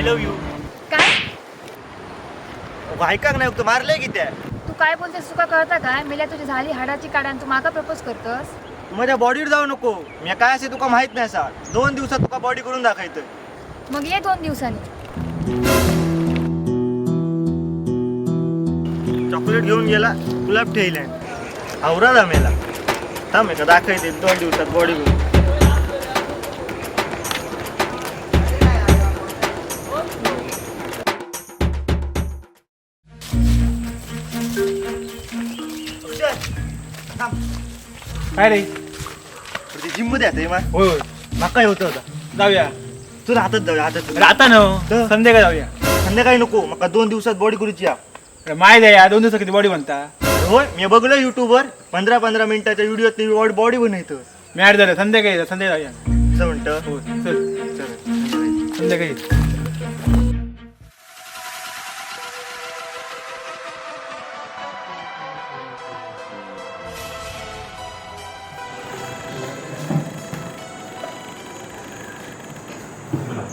I love you. काय? ऐकाक नाही तू मारले की त्या. तू काय बोलतेस तुका कळता काय? मेल्या तुझी झाली हाडाची काढ आणि तू माका प्रपोज करतस? तू माझ्या बॉडीवर जाऊ नको. मी काय असे तुका माहित नाही सा. 2 दिवसात तुका बॉडी करून दाखवतोय. मग ये 2 दिवसांनी. चॉकलेट घेऊन गेला, गुलाब ठेवलाय, आवरा मेला. थांब एका दाखवते 2 दिवसात बॉडी करून. अक्षय, थांब. काय रे? जिम मध्ये आता मा. होय होय. माका होतं होता. जाऊया. तुला हातात जाऊया हातात. अरे आता न तर? संध्याकाळी जाऊया. संध्याकाळी नको, माका 2 दिवसात बॉडी करूची हा. अरे माय द्या, 2 दिवसात किती बॉडी बनता? होय, मी बघलो युट्यूबवर 15-15 मिनिटाच्या व्हिडिओत बॉडी बनवतो. मी ऍड झालं, संध्याकाळी संध्याकाळी जाऊया. असं म्हणतं. हो चल. चल. संध्याकाळी.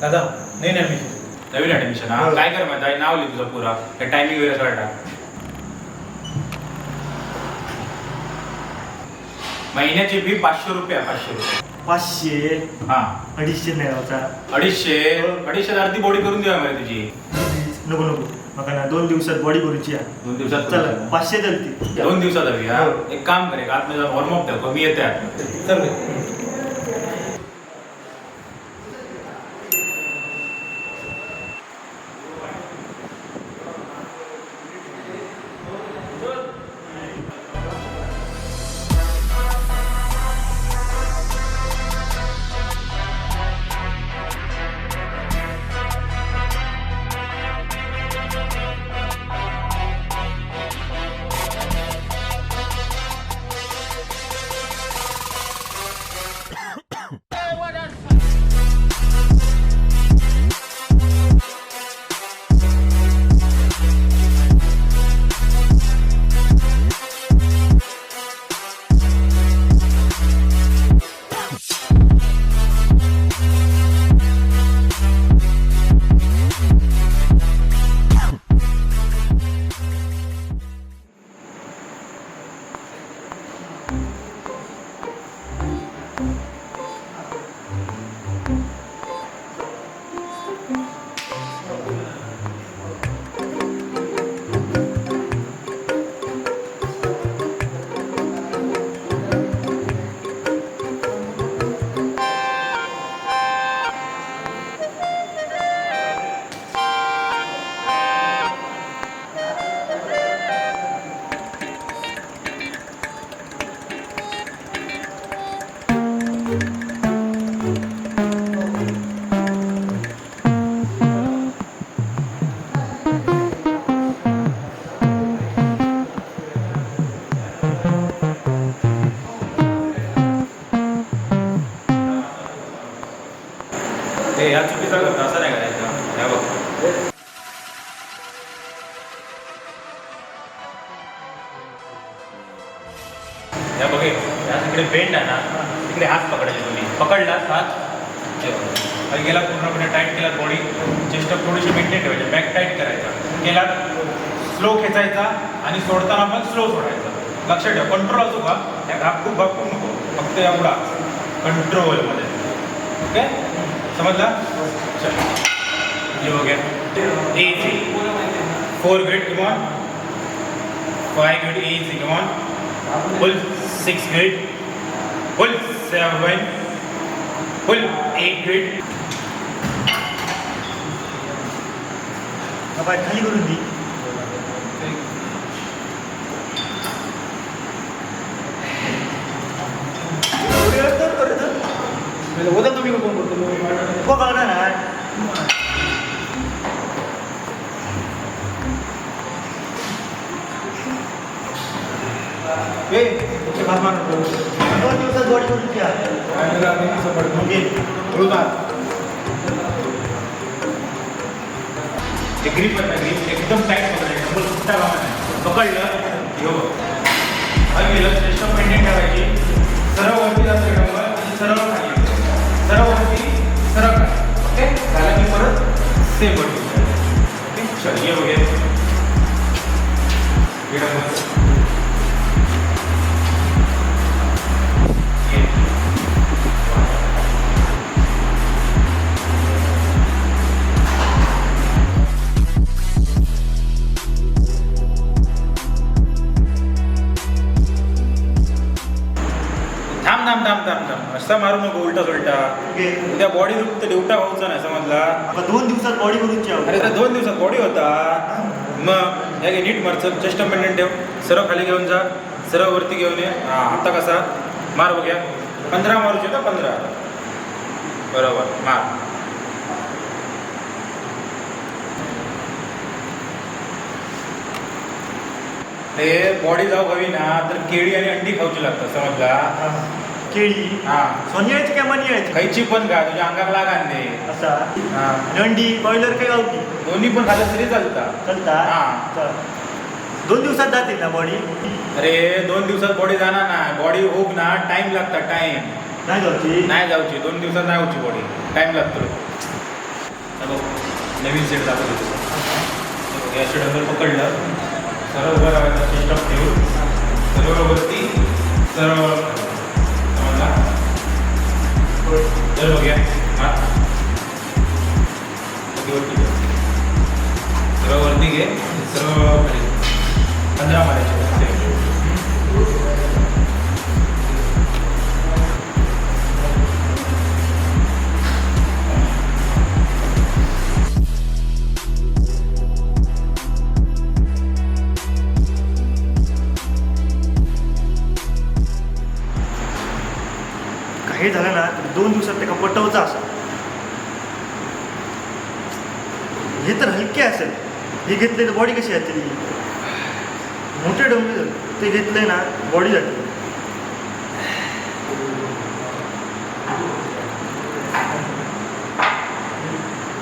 दादा, नवीन ऍडमिशन. नवीन ऍडमिशन हा. काय कर माहिती आहे? नाव लिह तुझं पुरा, टायमिंग वगैरे सगळं टाक. महिन्याची फी 500 रुपये, 500 रुपये. 500? हा. 250 नाही होता? 250, 250 अर्धी बॉडी करून देऊया मला तुझी. नको नको, माका ना 2 दिवसात बॉडी करूची हा. 2 दिवसात? चला, 500 चलती. 2 दिवसात हवी हा. हो. एक काम कर, एक आतमध्ये जाऊन वॉर्मअप द्या, कमी येते आतमध्ये. चल रे. ते ह्या चुकीचा करतो, असं नाही करायचं. ह्या बघ, ह्या बघ, हे. ह्या तिकडे बेंड आहे ना, तिकडे हात पकडायचे. तुम्ही पकडला हात, हे बघ. खाली गेला, पूर्णपणे टाईट केला. बॉडी चेस्ट थोडीशी मेंटेन ठेवायची, बॅक टाईट करायचा. केला, स्लो खेचायचा आणि सोडताना पण स्लो सोडायचा. लक्षात ठेवा, कंट्रोल असू का या घापकू घापकू नको, फक्त एवढा कंट्रोलमध्ये. ओके, समजला? चल, हे बघूया. Easy, 4 grid, come on. 5 grid, easy, come on. Pull, 6 grid, pull, 7, pull, 8 grid. बाबा, खाली करून दी. होता तुम्ही कोण करतो? बघा ना. ए, तुमचे भात मार नको. 2 दिवसात बॉडी करूची हा. काय नाही, नाही, नाही, ओके. हळू मार. ते ग्रीप आहे ना, ग्रीप एकदम टाईट पकडायचं, डबल सुट्टा कामा नाही. पकडलं, हे बघ, खाली गेलं, चेस्ट मेंटेन ठेवायची. सरळ वरती जातं डंबल आणि सरळ खाली येतं. सरळ वरती, सरळ खाली. ओके, झालं की परत सेम वरती. ओके, चल ये बघूया. हे डंबल. ये. थांब थांब थांब थांब थांब, असं मारू नको उलटा सुलटा. ओके. उद्या बॉडी दुखते, उठा व्हायचा नाही, समजला? आता 2 दिवसात बॉडी करूची. अरे तर 2 दिवसात बॉडी होता. मग या घे, नीट मारचल, चेस्ट मेंटेन ठेव, सरळ खाली घेऊन जा, सरळ वरती घेऊन ये. हां, आता कसा मार बघूया. 15 मारूचे ना, 15, बरोबर मार. ते बॉडी जाऊ हवी ना तर केळी आणि अंडी खाऊची लागतात, समजला? केळी? हां. सोनियाची काय मनियाची? खायची पण का तुझ्या अंगात लागा नाही. असा. हां. आणि अंडी बॉयलर काय गावठी? दोन्ही पण खाल्लं तरी चालतं. चालता. हां. चल. 2 दिवसात जातील ना बॉडी? अरे 2 दिवसात बॉडी जाणार ना, बॉडी होऊक ना टाइम लागता, टाइम. नाही जाऊची? नाही जाऊची, 2 दिवसात नाही होऊची बॉडी, टाइम लागतो. हे बघ, नवीन सेट दाखवतो तुला. हे बघ, हे असे डंबल पकडलं, सरळ उभं राहायचं, चेस्ट अप ठेवून सरळ वरती, सरळ, समजला? तर बघूया, हात वरती वरती घे, सरळ वरती घे, सरळ खाली. 15 मारायचे सेम. काही झालं ना तर 2 दिवसात त्याका पटवचा असा. हे तर हलके असेल, हे घेतले तर बॉडी कशी जाते? मोठे डोंगर ते घेतले ना बॉडी जाते.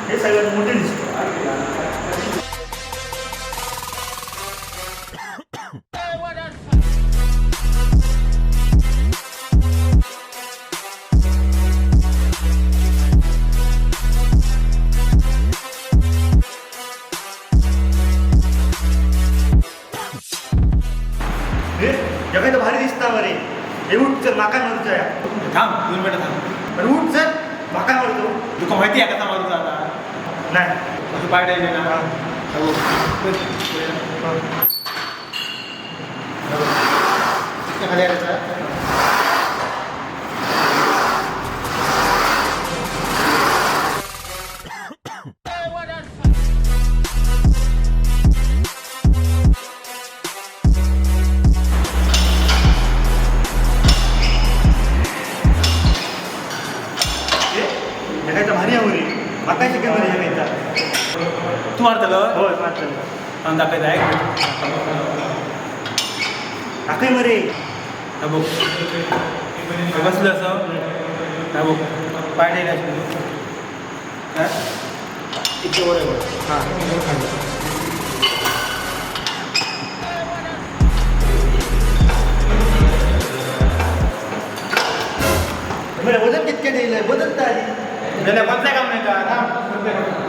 हे सगळ्यात मोठे दिसते. हे जगात तर भारी दिसता बरे. हे उठ चल, माका मारूचा या. थांब 2 मिनिटं थांब. अरे उठ चल, माका मारतो. तुका माहिती आहे कसा मारूचा आता? नाही. असं पाय द्यायचे ना. हा. हो. हा. इतकं खाली यायचं. हे जगात तर भारी आहे रे, माका शिकेल बरे जगायचा. तू मारतलं? होय मारतलं. थांब दाखवायचं आहे. दाखय मरे. हा बघ, हे बसलं असं. हा बघ, पाय द्यायला असे. काय इतकं वर आहे बघ. हां. वर खाली. बरं वजन कितके दिलं बदलता आली. नाही, नाही, कोणतं काम नाही का, थांब, कोणतं काम नाही.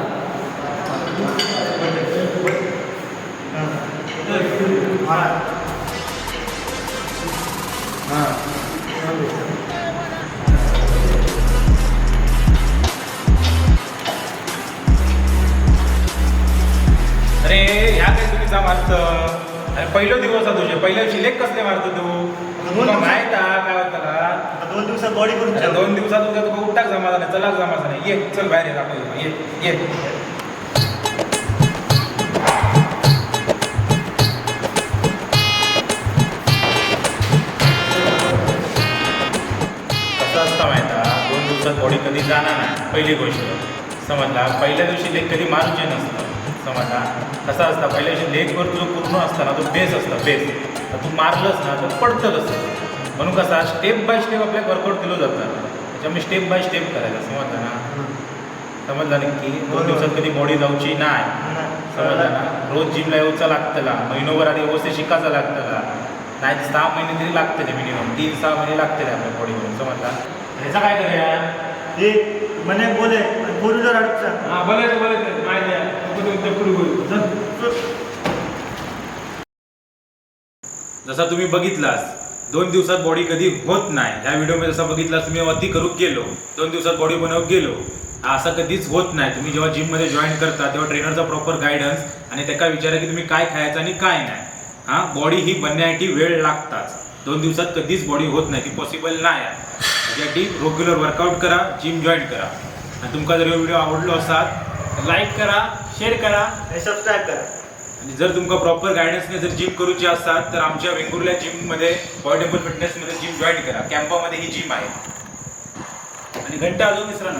हां. हां. अरे ह्या काय चुकीचा मारतं? अरे पहिलो दिवस हा तुझे, पहिल्या दिवशी लेख कसले मारतो तू? तुका माहित हा काय होतं का? आता 2 दिवसात बॉडी करून. अरे 2 दिवसात उद्या तुका उठाक जमाचा नाही, चलाक जमाचा नाही. ये चल बाहेर ये, दाखव तुला. ये ये. कसं असतं माहिती आहे? 2 दिवसात बॉडी कधी जाणार नाही, पहिली गोष्ट समजला. पहिल्या दिवशी लेग कधी मारूचे नसतं, समजला? कसं असतं, पहिल्या दिवशी लेगवर तुझं पूर्ण असतं ना, तो बेस असतं, बेस. तर तू मारलंस ना तर पडतं कसं. म्हणून कसा स्टेप बाय स्टेप आपल्या वर्कआउट दिलं जातं, त्याच्यामुळे स्टेप बाय स्टेप करायचं, समजलं ना? समजलं नक्की? 2 दिवसात कधी बॉडी जाऊची नाही, समजलं ना? रोज जिमला येऊचा लागतला, महिनोभर आधी व्यवस्थित शिकायचा लागतला, नाही 6 महिने तरी लागतले, मिनिमम 3-6 महिने लागतले आपल्या बॉडीवर, समजला? ह्याचा काय करूया? हे मने बोले फोर व्हीलर अडकचा. हां, बोलायचं बोलायचं. एकदम पुढे बोलू. चल. जसा तुम्ही बघितलास, 2 दिवसात बॉडी कधी होत नाही. ह्या व्हिडिओमध्ये जसा बघितलास तुम्ही, अति करू गेलो, 2 दिवसात बॉडी बनवू गेलो, हा असा कधीच होत नाही. तुम्ही जेव्हा जिममध्ये जॉईन करता तेव्हा ट्रेनरचा प्रॉपर गायडन्स आणि त्याका विचारा की तुम्ही काय खायचं आणि काय नाही. हां, बॉडी ही बनण्यासाठी वेळ लागताच. 2 दिवसात कधीच बॉडी होत नाही, ती पॉसिबल नाही आहे. त्याच्यासाठी रेग्युलर वर्कआउट करा, जिम जॉईन करा. आणि तुमका जर व्हिडिओ आवडलो असाल लाईक करा, शेअर करा. आणि सबस्क्राईब करा. आणि जर तुमका प्रॉपर गायडन्सने जर जिम करूची असतात तर आमच्या वेंगुर्ल्या जिममध्ये, बॉय टेम्पल फिटनेसमध्ये जिम जॉईन करा. कॅम्पामध्ये ही जिम आहे. आणि घंटा अजून विसरा ना.